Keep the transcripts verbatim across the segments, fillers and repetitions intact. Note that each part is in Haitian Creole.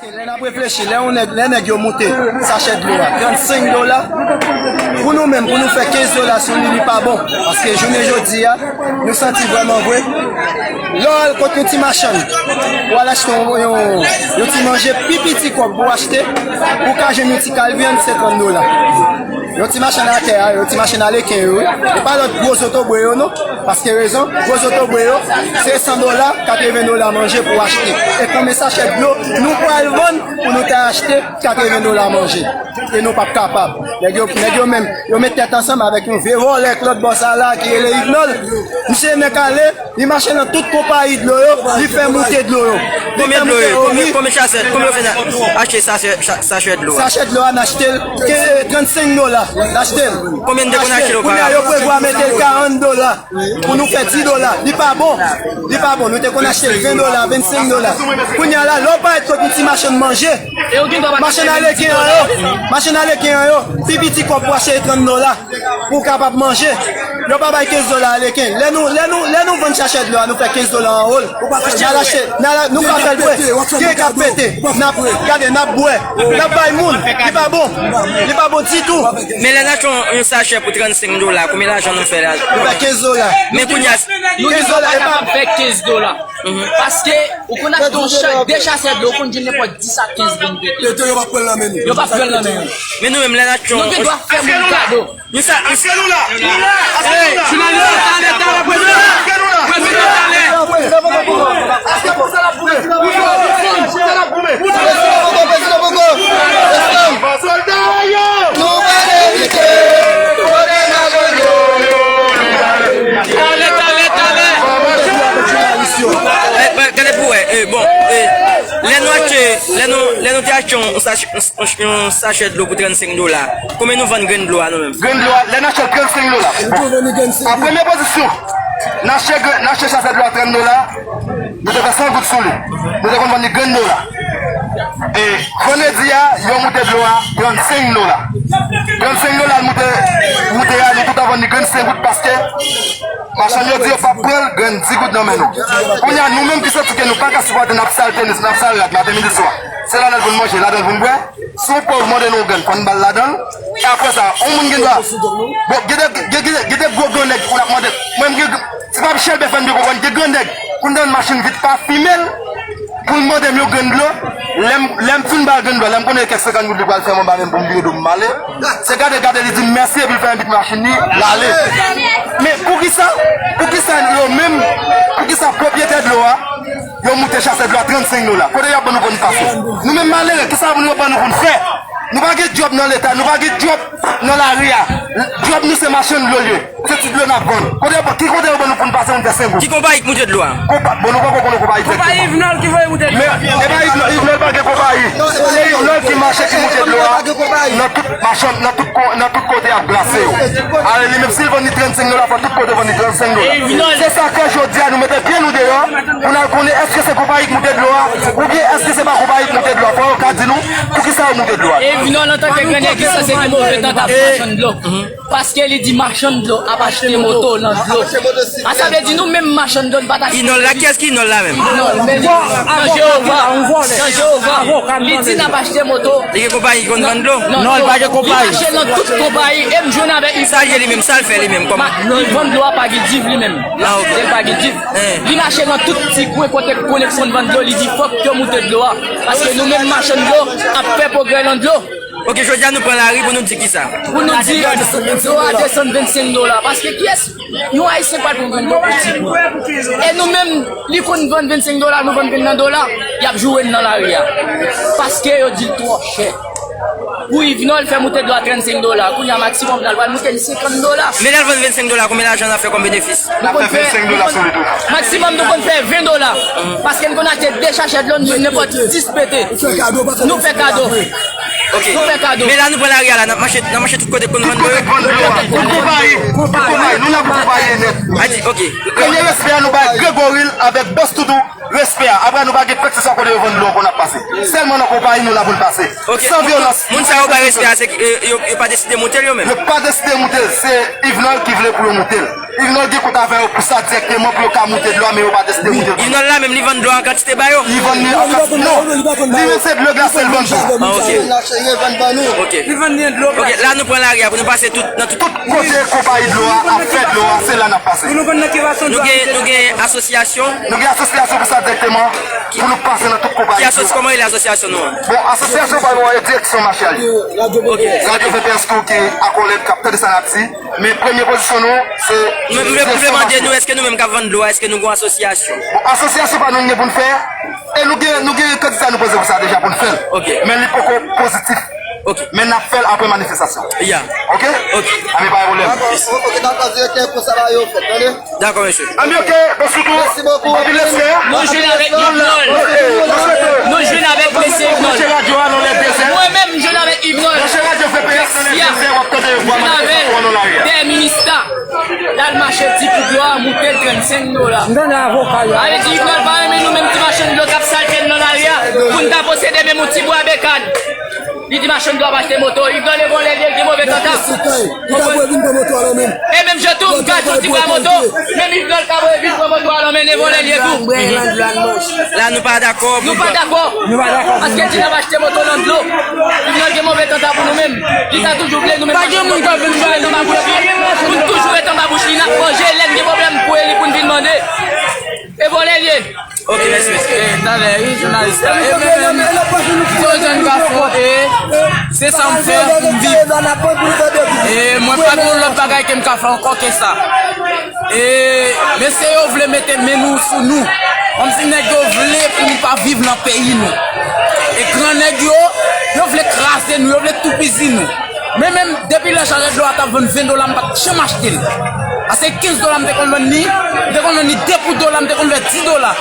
Lè n ap reflechi, lè yon nèg, lè nèg yo moute sachè dlo a trannsenk dola, pou nou menm, pou nou fè kenz dola sou li, li pa bon. Paske jounen jodi a, nou santi vrèman vre, lè w al kot yon ti machann, pou w al achte yon, yon, yon ti manje, pi piti kòb pou w achte, pou w ka jwenn yon ti kal vyann, se trant dola. Yon ti machann atè a, yon ti machann aleken yo, wi. E pa lòt gwo zotobwe yo, non. Paske rezon, gwo zotobwe yo, se san dola, katreven dola manje pou w achte. E konbyen sachè dlo nou pral vann pou nou ta achte katreven dola manje? E nou p ap kapab. Nèg yo, nèg yo menm, yo met tèt ansanm avèk yon vye vòlè k lòt bò sa la ki rele Ignol. Misye nèk ale, li mache nan tout konpayi dlo yo, li fè moute dlo yo. Li Konbyen fè dlo moute yo? Konbyen, wi. Konbyen sachè, konbyen w fè na-, achte sachè, sa-, sachè dlo a? Sachè dlo a, n achte l ke trannsenk dola. N achte l. Konbyen n te konn achte l oparava? Kounye a, yo prevwa mete l karant dola. Pou nou fè di dola. Li pa bon. Li pa bon. Nou te konn achte l ven dola, vennsenk dola. Kounye a la, lè w parèt kot yon ti machann manje, machann aleken an yo, machann aleken an yo, pi piti kòb pou achte trant dola pou w kapab manje. Yo pa bay kenz dola aleken. Lè nou, lè nou, lè nou vann sachè dlo a, nou fè kenz dola anwo l. N al achte, n al, nou ka fè l vre. Gen k ap pete. N ap, gade, n ap bwè. N ap bay moun. Li pa bon. Li pa bon ditou. Men lè n achte yon, yon sachè pou trannsenk dola, konbyen lajan nou fè la? Nou fè kenz dola. Men kounye a, nou te pa kapab fè kenz dola. Paske ou konn achte yon cha-, de sachè dlo, ou konn jwenn nenpòt dis a kenz moun pete. Yo p ap pran l nan men nou. Yo p ap pran l nan men nou. Men nou menm, lè n achte yon, nou te dwa fè moun kado. Yon sa, yon sa. Hey, jounalis la, talè, talè, premye talè. Premye talè. Talè, talè, talè. Eh, eh, gade pou wè, eh, bon, eh, lè nou achte, lè nou, lè nou te achte yon, yon sach-, yon, yon, yon sachè dlo pou trannsenk dola, konbyen nou vann grenn dlo a nou menm? Grenn dlo a, lè n achte l trannsenk dola. An premye pozisyon, n achte grenn, n achte sachè dlo a trant dola. Nou te fè san goud sou li. Nou te konn vann li grenn dola. E vandredi a, yo moute dlo a trannsenk dola. Trannsenk dola l moute, moute a, nou tout ap vann li grenn senk goud paske machann yo di yo p ap pran l grenn di goud nan men nou. Kounye a, nou menm ki santi ke nou pa ka sipòte, n ap sal tenis, n ap sal rad maten, midi, swa. Se ladan l pou n manje, ladan l pou n bwè. Si yon pòv mande nou yon grenn, fò n ba l ladan l. E apre sa, yon moun gen dwa, bon, gen de, gen, gen, gen de gwo gran nèg pou n ap mande. Mwen, m gen, se pa chèlbè fè n byen konprann, gen gran nèg, pou n tann machin vit pa fimen l, pou l mande m yon grenn dlo. Lè m, lè m fin ba l grenn dlo, lè m konnen kèk senkant goud li pral fè m anba men m pou m vire do m m ale. Se gade, gade, li di m mèsi epi l fè m vit machin li, l ale. Men poukisa, poukisa yo menm, poukisa pwopyetè dlo a, yo moute sachè dlo a trannsenk dola? Kote y ap ban nou pou n pase? Nou menm malere, kisa pou nou ban nou pou n fè? Nou pa gen djòb nan Leta, nou pa gen djòb nan lari a. Djòb nou se machann dlo l ye. Se ti dlo n ap vann. Kote yo, ki kote yo ban nou pou n pase pou n fè senk goud? Ki konpayi k moute dlo a? Konpa-, bon, nou poko konnen konpayi egzakteman. Konpayi Yvenol ki voye moute dlo a. Men, e pa Yvenol, Yvenol pa gen konpayi. Se Yvenol ki mache ki moute dlo a nan tout machann, nan tout ko-, nan tout kote y ap glase yo. Ale, li menm, si l vann li trannsenk dola, fò tout kote vann li trannsenk dola. Se sa k fè jodi a nou mete pye nou deyò pou n al konnen èske se konpayi k moute dlo a, oubyen èske se pa konpayi k moute dlo a. Fò yo ka di nou poukisa yo moute dlo a. Yvenol, antanke gran nèg, li sanse gen move tandans ak machann dlo. Paske li di machann dlo ap achte moto nan dlo. A, sa vle di nou menm machann dlo, n pa ta Yvenol la, kiyès ki Yvenol la menm? Yvenol, men li nan Jewova, nan Jewova. Li di n ap achte moto. Li gen konpayi ki konn vann dlo? Non, li pa gen konpayi. Li mache nan tout konpayi, e m jwenn avèk li. Sa l ye li menm, sa l fè li menm, kòman? Ma-, li vann dlo a pa Guidive li menm. Ah, ok. Li pa Guidive. Li mache nan tout ti kwen kote koneksyon vann dlo, li di fòk yo moute dlo a. Paske nou menm machann dlo ap fè pwogrè nan dlo. Ok, jodi a nou pran lari pou nou di kisa? Pou nou di dlo a desann vennsenk dola. Paske kiyès, yon Ayisyen pa t konn vann dlo pou ti goud. E nou menm, li konn vann vennsenk dola, nou vann vin nan dola, y ap joure n nan lari a. Paske yo di l twò chè. Pou Yvenol fè moute dlo a trannsenk dola, kounye a maksimòm n al pral moute l senkant dola. Men lè l vann vennsenk dola, konbyen lajan n ap fè kòm benefis? N ap fè vennsenk dola sou li tou. Maksimòm nou konn fè ven dola. Paske n konn achte de sachè dlo, n jwenn nenpòt dis pete. Nou fè kado. Ok. Nou fè kado. Men la nou pran lari a la, n ap mache, n ap mache tout kote pou n vann dlo yo. Tout kote vann dlo a. Tout konpayi. Tout konpayi. Nou la pou konpayi nèt. A di, ok. Premye respè a nou bay Gregoril avèk Bòs Toutou. Respè a. Apre nou pa gen pèsonn sa kote yo vann dlo ankò n ap pase. Sèlman nan konpayi nou la pou n pase. Ok. San vyolans. Moun sa yo bay respè a, se ki, yo, yo pa deside moute l yo menm. Yo pa deside moute l, se Yvenol ki vle pou yo moute l. Yvenol gen kont avè yo pou sa dirèkteman pou yo ka moute dlo a, men yo pa deside moute l. Yvenol la menm li vann dlo a an kantite ba yo. Li vann li an kantite, non. Li menm se dlo glase l vann tou. Ah, ok. Ok. Ok, la nou pran lari a pou nou pase tout, nan tout. Tout kote konpayi dlo a ap fè dlo a, se la n ap pase. Nou gen, nou gen asosyasyon. Nou gen asosyasyon pou sa dirèkteman, pou nou pase nan tout konpayi dlo a. Ki asosyasyon, kòman rele asosyasyon nou an? Bon, asosyasyon pa nou an, e direksyon mache ale. Ok. Radyo V P S tou ki akòlèd k ap tande sa n ap di. Men premye pozisyon nou, se direksyon mache ale. Mwen, mwen vle mande nou, èske nou menm k ap vann dlo a, èske nou gen yon asosyasyon? Bon, asosyasyon pa nou n gen pou n fè, e nou gen, nou gen kandida nou poze pou sa deja pou n fè l. Ok. Men li poko pozitif. Ok. Men n ap fè l apre manifestasyon. Ya. Ok? Ok. Anben, pa gen pwoblèm. Dakò, ok, dakò, direktè, konsa bagay yo fèt, tande? Dakò, mesye. Anben, ok, mèsi tou. Mèsi bokou. Anpil respè. Nou jwenn avèk Yvenol. Nou jwenn avèk mesye Yvenol. Mwen menm, m jwenn avèk Yvenol. Jwenn avèk dè minista. L al mache di pou dlo a moute l trannsenk dola. M tande avoka yo. Sa vle di Yvenol pa renmen nou menm ti machann dlo k ap salte n nan lari a. Pou n ta posede menm yon ti bwa bekàn. Li di machann dlo ap achte moto. Yvenol e vòlè l ye, l gen move kanta. Li ta dwe vin pran moto a lan men m. E menm jan tou, m ka di yon ti bwa moto. Menm Yvenol ta dwe vin pran moto a lan men l, e vòlè l ye tou. La nou pa dakò. Nou pa dakò. Nou pa dakò. Paske l di l ap achte moto nan dlo. Yvenol gen move kanta pou nou menm. Li ta toujou vle nou menm. Pa gen moun k ap vin bay nou. Pou n toujou ret anba bouch li, n ap manje, lè n gen pwoblèm pou li pou n vin mande. E vòlè l ye. Ok, mèsi, mèsi. E, talè, wi, jounalis la. E mwen menm, m se yon jèn gason, e se sa m fè pou m viv. E mwen pa gen yon lòt bagay ke m ka fè ankò ke sa. E mesye yo vle mete men nou sou nou. Kòmsi nèg yo vle pou nou pa viv nan peyi nou. E gran nèg yo, yo vle kraze nou, yo vle toupizi nou. Men menm, depi lè chajè dlo a t ap vann ven dola, m pa t janm achte l. Paske kenz dola m te konn vann li, m te konn vann li de pou dola, m te konn fè dis dola.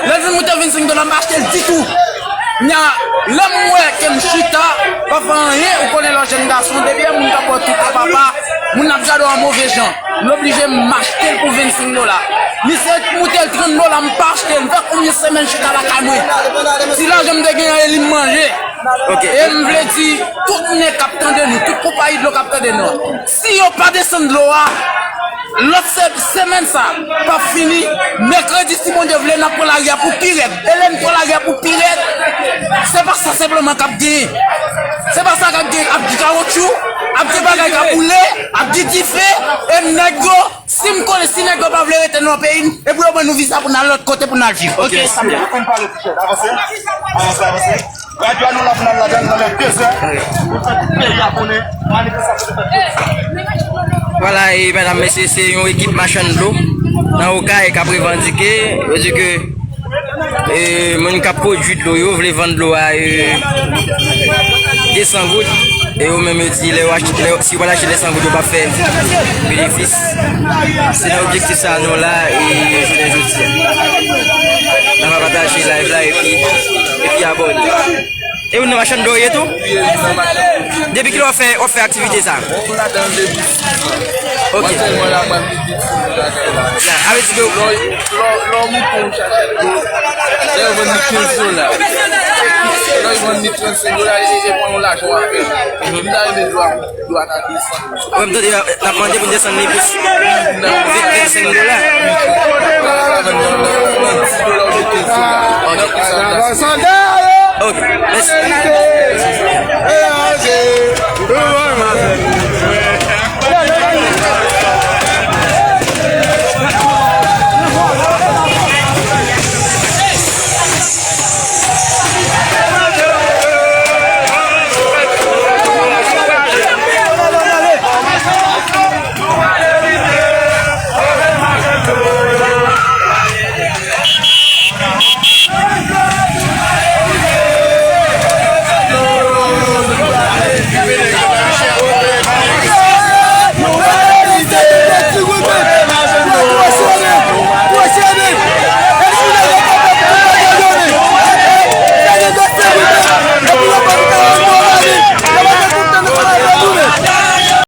Lè l vin moute vennsenk dola, m pa achte l ditou. Kounya, lè m wè ke m chita, pa fè anyen, ou konnen lè w jèn gason, depi yon moun k ap wè w tout an papa, moun ap gade w an move jan. M oblije m achte l pou vennsenk dola. Misye moute l trant dola, m pa achte l. M fè konbyen semèn chita lakay mwen. Ti lajan m te genyen an, e li m manje. Ok. E m vle di, tout nèg k ap tande nou, tout konpayi dlo k ap tande nou, si yo pa desann dlo a, lòt se-, semèn sa p ap fini, mèkredi, si Bondye vle, n ap pran lari a pou pi rèd. E lè n pran lari a pou pi rèd, se pa sa senpleman k ap genyen. Se pa sa k ap genyen. Ap gen kawotchou, ap gen bagay k ap boule, ap gen dife, e nèg yo, si m konnen, si nèg yo pa vle rete nan peyi n, e pou yo ban nou viza pou n al lòt kote pou n al viv. Ok, sa byen. Ou konn pale, ti chèf. Avanse. Avanse, avanse. Radyo a nou la pou n al ladan l nan lè de zè. Pou fè tout peyi a konnen manifestasyon nou fèt jodi. Vwala, e medam, mesye, se yon ekip machann dlo nan Okay k ap revandike. Yo di ke, e, moun k ap pwodui dlo yo vle vann dlo a, e, de san goud. E yo menm yo di, lè yo achte, lè yo, si yo pa t achte de san goud, yo p ap fè benefis. Se nan objektif sa a nou la, e jounen jodi a. N a va pataje live la epi, epi abòne. E ou nan machann dlo ye tou? Depi kilè w ap fè, w ap fè aktivite sa? Mwen ladan l depi sis an. Ok. Mwen tèlman la pral vin vit sou mwen ladan l la. Ya, sa vle di ke lè w, lè w, lè w moute w chache dlo, lè yo vann li kenz dola. Lè yo vann li trannsenk dola, e, e pran yon lajan w ap fè. M ta renmen dlo a, dlo a ta desann. Wè, m tande, n ap mande pou n desann li plis. Vennsenk dola. Ok. Ok, mèsi.